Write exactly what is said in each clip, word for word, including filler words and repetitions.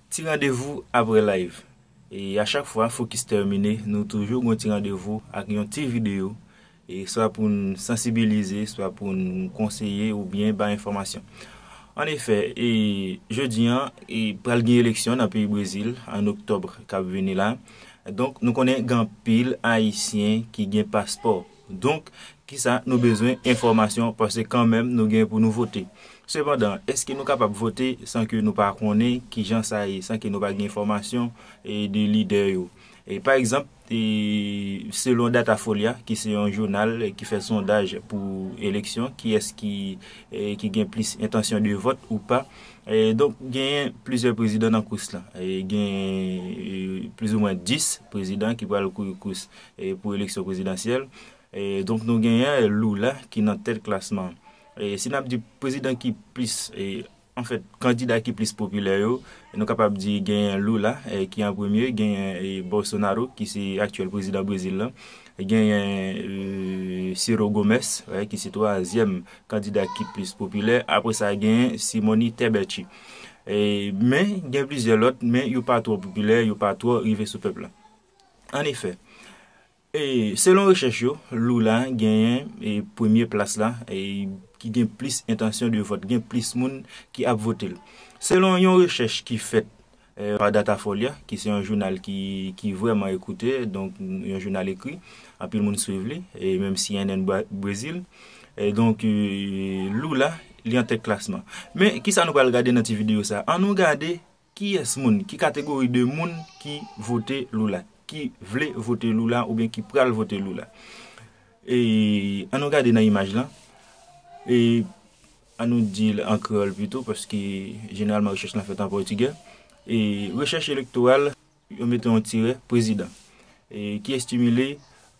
Ti randevou apre live. E a chak fwa fokis tèmine, nou toujou gen yon ti randevou ak yon ti videyo, e swa pou n sansibilize, swa pou n konseye oubyen bay enfòmasyon. An efè, e jodi a, e pral gen eleksyon nan peyi Brezil an oktòb k ap vini la. Donk, nou konnen gen anpil Ayisyen ki gen paspò. Donk, kisa nou bezwen enfòmasyon, paske kanmenm nou gen pou nou vote. Sepandan, èske nou kapab vote san ke nou pa konnen kijan sa ye, san ke nou pa gen enfòmasyon, e, de lidè yo? E, pa egzanp, e, selon Datafolia, ki se yon jounal ki fè sondaj pou eleksyon, kiyès ki, e, ki gen plis entansyon de vòt ou pa? E, donk, genyen plizyè prezidan nan kous la. E, gen, e, plizoumwen dis prezidan ki pral kouri kous, e, pou eleksyon prezidansyèl. E, donk, nou genyen Lula ki nan tèt klasman. E, si n ap di prezidan ki plis, e, anfèt, kandida ki plis popilè yo, nou kapab di genyen Lula, e, ki an premye, genyen, e, Bolsonaro, ki se aktyèl prezidan Brezil la, genyen, e, Ciro Gomes, e, ki se twazyèm kandida ki plis popilè, apre sa genyen Simone Tebet. E, men, gen plizyè lòt, men yo pa twò popilè, yo pa twò rive sou pèp la. An efè, e, selon rechèch yo, Lula genyen, e, premye plas la, e, ki gen plis entansyon de vòt, gen plis moun ki ap vote l. Selon yon rechèch ki fèt, e, pa Datafolia, ki se yon jounal ki, ki vrèman ekoute, donk yon jounal ekri, anpil moun swiv li, e menm C N N Bra- Brezil. E donk, e, Lula, li an tèt klasman. Men, kisa nou pral gade nan ti videyo sa? Ann nou gade kiyès moun, ki kategori de moun ki vote Lula, ki vle vote Lula oubyen ki pral vote Lula. E ann nou gade nan imaj lan. E ann nou di l an kreyòl pito, paske jeneralman rechèch lan fèt an pòtigè. E rechèch elektoral, yo mete yon tirè, prezidan. E ki estimile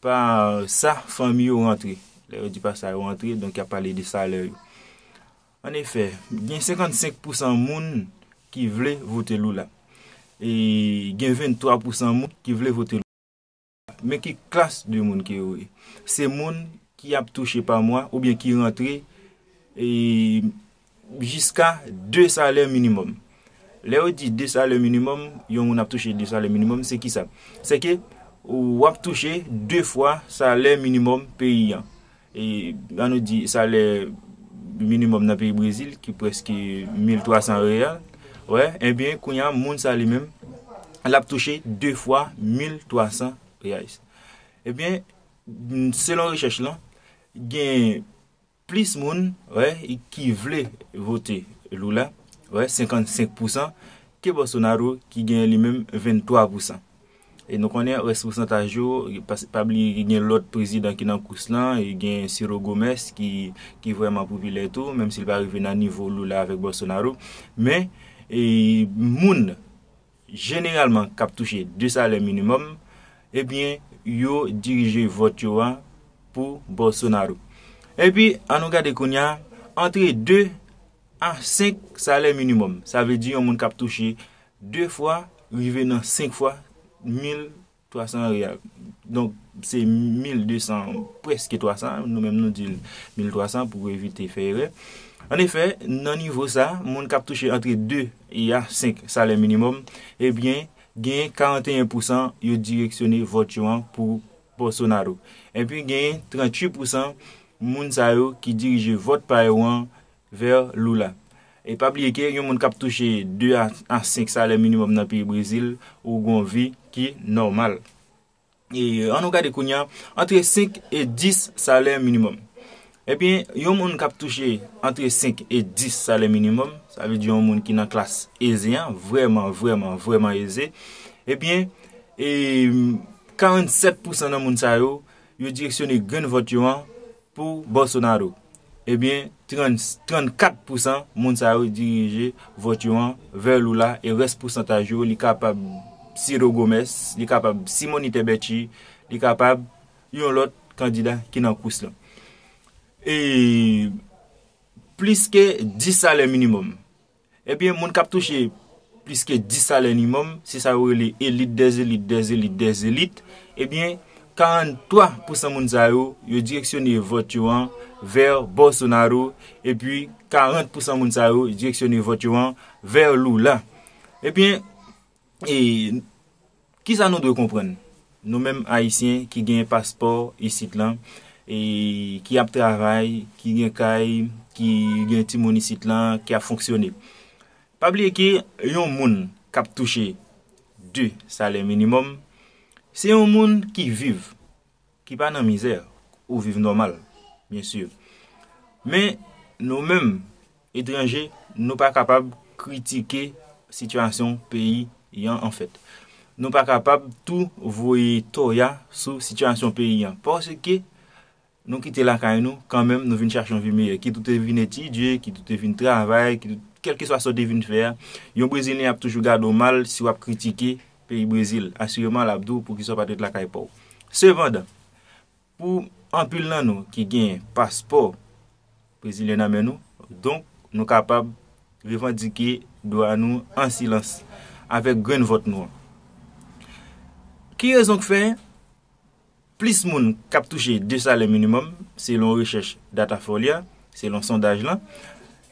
pa sa fanmi yo rantre. Lè yo di pa sa yo rantre, donk y ap pale de salè yo. An efè, gen senkannsenk pousan moun ki vle vote Lula. E gen venntwa pousan moun ki vle vote Lula. Men ki klas de moun ke yo ye? Se moun ki ap touche pa mwa oubyen ki rantre, e, jiska de salè minimòm. Lè yo di de salè minimòm, yon moun ap touche de salè minimòm, se kisa? Se ke w ap touche de fwa salè minimòm peyi an. E, ann nou di salè minimòm nan peyi Brezil, ki prèske mil twa san reyal. Wè, ebyen, kounye a, moun sa li menm, l ap touche de fwa mil twa san reyal. Ebyen, selon rechèch lan, gen plis moun, wè, ki vle vote Lula, wè, senkannsenk pousan, ke Bolsonaro, ki gen li menm venntwa pousan. E nou konnen rès pousantaj yo, pa, pa bliye ki gen lòt prezidan ki nan kous lan, e gen Ciro Gomes ki, ki vrèman popilè tou, menm si l pa rive nan nivo Lula avèk Bolsonaro. Men, e, moun, jeneralman, k ap touche de salè minimòm, ebyen, yo dirije vòt yo a pou Bolsonaro. Epi, ann nou gade kounye a, antre de a senk salè minimòm. Sa vle di yon moun k ap touche de fwa, rive nan senk fwa, mil twa san reyal. Donk, se mil de san, prèske twa san, nou menm nou di l mil twa san pou evite fè erè. An efè, nan nivo sa, moun k ap touche antre de e a senk salè minimòm, ebyen, gen karanteyen pousan yo direksyone vòt yo an pou Bolsonaro. Epi, gen tranntuit pousan moun sa yo ki dirije vòt pa yo an vè Lula. E pa bliye ke yon moun k ap touche de a, a senk salè minimòm nan peyi Brezil, ou gon vi ki nòmal. E ann nou gade kounye a, antre senk e dis salè minimòm. Ebyen, yon moun k ap touche antre senk e dis salè minimòm, sa vle di yon moun ki nan klas eze an, vrèman, vrèman, vrèman eze, ebyen, e karannsèt pousan nan moun sa yo, yo direksyone grenn vòt yo an pou Bolsonaro. Ebyen, trannkat pousan moun sa yo dirije vòt yo an vè Lula, e rès pousantaj yo, li kapab Ciro Gomes, li kapab Simone Tebet, li kapab yon lòt kandida ki nan kous lan. E plis ke dis salè minimòm. Ebyen, moun k ap touche plis ke dis salè minimòm, se sa yo rele elit dè elit dè elit dè elit. Ebyen, karanntwa pousan moun sa yo, yo direksyone vòt yo an vè Bolsonaro, epi karant pousan moun sa yo direksyone vòt yo an vè Lula. Ebyen, E kisa nou dwe konprann? Nou menm Ayisyen ki gen paspò isit lan, e ki ap travay, ki gen kay, ki gen timoun isit lan, ki ap fonksyone. Pa bliye ke yon moun k ap touche de salè minimòm, se yon moun ki viv, ki pa nan mizè, ou viv nòmal, byen si. Men, nou menm, etranje, nou pa kapab kritike sitiyasyon peyi an, anfèt. Nou pa kapab tou voye tòya sou sitiyasyon peyi an, paske nou kite lakay nou, kanmenm, nou vin chache yon vi meyè. Kit ou te vin etidye, kit ou te vin travay, kit ou, kèlkeswa sa w te vin fè a, yon Brezilyen ap toujou gade w mal si w ap kritike peyi Brezil. Asireman, l ap di w poukisa w pa t ret lakay pa w. Sepandan, pou anpil nan nou ki gen paspò brezilyen nan men nou, donk, nou kapab revandike dwa nou an silans, avèk grenn vòt nou an. Ki rezon k fè plis moun k ap touche de salè minimòm, selon rechèch Datafolha, selon sondaj lan,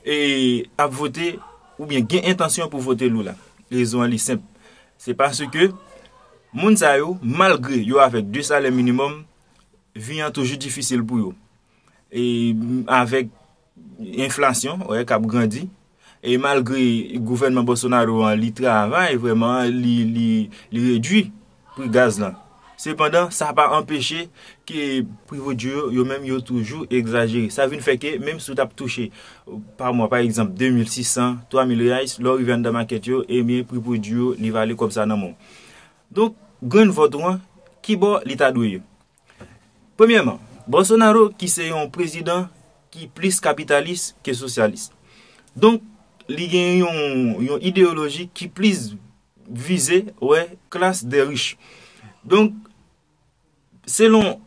e ap vote oubyen gen entansyon pou vote Lula? Rezon an li senp. Se paske moun sa yo, malgre yo avèk de salè minimòm, vi an toujou difisil pou yo. E avèk enflasyon, wè, k ap grandi, e malgre gouvènman Bolsonaro an, li travay vrèman, li, li, li redui pri gaz lan. Sepandan, sa pa anpeche ke pri pwodui yo, yo menm, yo toujou egzajere. Sa vin fè ke, menm si w t ap touche, pa mwa, pa egzanp, de mil sis san, twa mil reais, lè w rive anndan makèt yo, ebyen, pri pwodui yo, li va ale kòb sa nan men w. Donk, grenn vòt ou an, ki bò li ta dwe ye? Premyèman, Bolsonaro ki se yon prezidan ki plis kapitalis ke sosyalis. Donk, li gen yon, yon ideyoloji ki plis vize, wè, klas dè rich. Donk, selon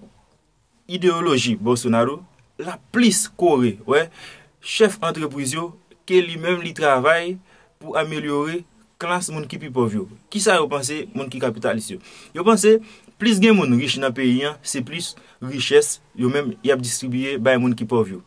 ideyoloji Bolsonaro, l ap plis kore, wè, chèf antrepriz yo ke li menm li travay pou amelyore klas moun ki pi pòv yo. Kisa yo panse, moun ki kapitalis yo? Yo panse plis gen moun rich nan peyi an, se plis richès yo menm y ap distribiye bay moun ki pòv yo.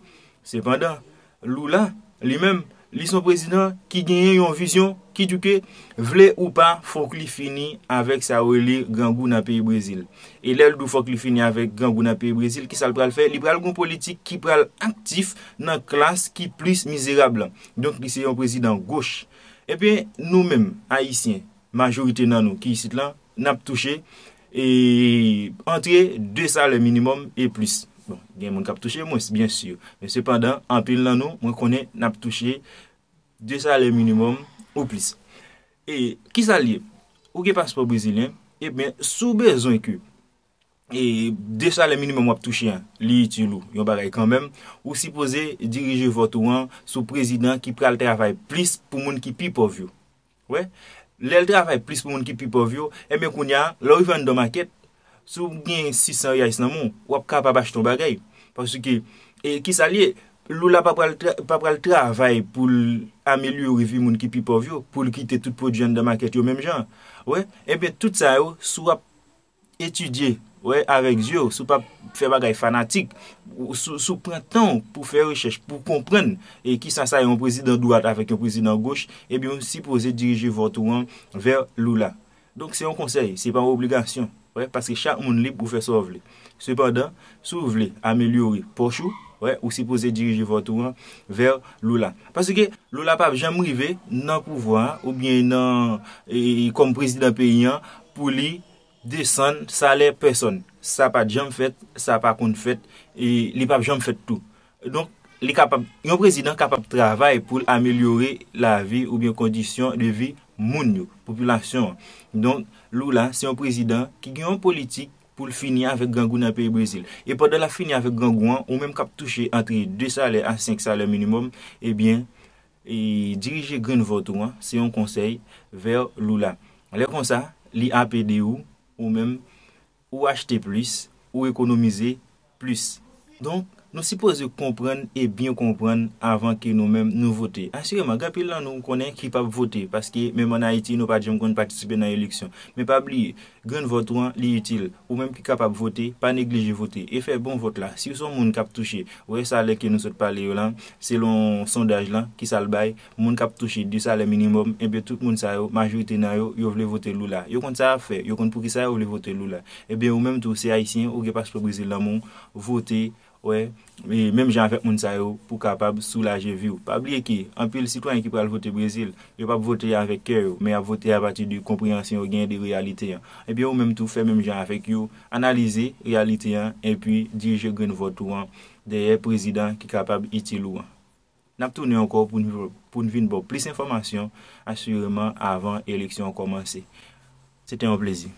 Sepandan, Lula, li menm, li se yon prezidan ki genyen yon vizyon ki di ke, vle ou pa, fòk li fini avèk sa yo rele grangou nan peyi Brezil. E lè l di w fòk li fini avèk grangou nan peyi Brezil, kisa l pral fè? Li pral gen yon politik ki pral aktif nan klas ki plis mizerab lan. Donk, li se yon prezidan goch. Ebyen, nou menm, Ayisyen, majorite nan nou ki isit lan, n ap touche, e, antre de salè minimòm e plis. Bon, gen moun k ap touche mwens, byen si. Men sepandan, anpil nan nou, mwen konnen n ap touche de salè minimòm ou plis. E kisa l ye? Ou gen paspò brezilyen, ebyen, si w bezwen ke, e, de salè minimòm w ap touche an, li itil ou yon bagay kanmenm, ou sipoze dirije vòt ou an sou prezidan ki pral travay plis pou moun ki pi pòv yo. Wè, lè l travay plis pou moun ki pi pòv yo, ebyen kounye a, lè w rive anndan makèt, si w gen sis san reais nan men w, w ap kapab achte yon bagay. Paske, e, kisa l ye? Lula pa pral tra-, pa pral travay pou l amelyore vi moun ki pi pòv yo, pou l kite tout pwodui anndan makèt yo menm jan. Wè, ebyen, tout sa yo, si w ap etidye, wè, avèk zye w, si w p ap fè bagay fanatik, ou, si, si w pran tan w pou fè rechèch, pou konprann, e, kisa sa yon prezidan dwat avèk yon prezidan goch, ebyen, ou sipoze dirije vòt ou an vè Lula. Donk, se yon konsèy, se pa yon obligasyon, wè, paske chak moun lib pou fè sa w vle. Sepandan, si w vle amelyore pòch ou, wè, ou sipoze dirije vòt ou an vè Lula. Paske Lula p ap janm rive nan pouvwa a, oubyen nan, e, kòm prezidan peyi an, pou li desann salè pèsòn. Sa pa t janm fèt, sa pa konn fèt, e li p ap janm fèt tou. Donk, li kapab, yon prezidan kapab travay pou l amelyore lavi oubyen kondisyon de vi moun yo, popilasyon an. Donk, Lula se yon prezidan ki gen yon politik pou l fini avèk grangou nan peyi Brezil. E pandan l ap fini avèk grangou an, ou menm k ap touche antre de salè a senk salè minimòm, ebyen, e dirije grenn vòt ou an, se yon konsèy, vè Lula. Lè konsa, li ap ede ou, ou menm, ou achte plis, ou ekonomize plis. Donk, Nou sipoze konprann e byen konprann avan ke nou menm nou vote. Asireman, gen anpil nan nou konnen ki p ap vote, paske menm ann Ayiti, nou pa t janm konn patisipe nan eleksyon. Men pa bliye, grenn vòt ou an, li itil. Ou menm ki kapab vote, pa neglije vote. E fè bon vòt la. Si w se yon moun k ap touche, ou wè salè ke nou sot pale yo la, selon sondaj lan, ki sa l bay, moun k ap touche de salè minimòm, ebyen tout moun sa yo, majorite nan yo, yo vle vote Lula. Yo konn sa y ap fè, yo konn poukisa yo vle vote Lula. Ebyen ou menm tou, se Ayisyen, ou gen paspò Brezil nan men w, vote, wè, e menm jan avèk moun sa yo pou kapab soulaje vi w. Pa bliye ke anpil sitwayen ki pral vote Brezil, yo p ap vote avèk kè yo, men y ap vote apati de konpreyansyon yo genyen de reyalite an. Ebyen ou menm tou fè menm jan avèk yo, analize reyalite an, epi dirije grenn vòt ou an dèyè prezidan ki kapab itil ou an. N ap tounen ankò pou n pou n vin ba w plis enfòmasyon, asireman, avan eleksyon an kòmanse. Se te yon plezi.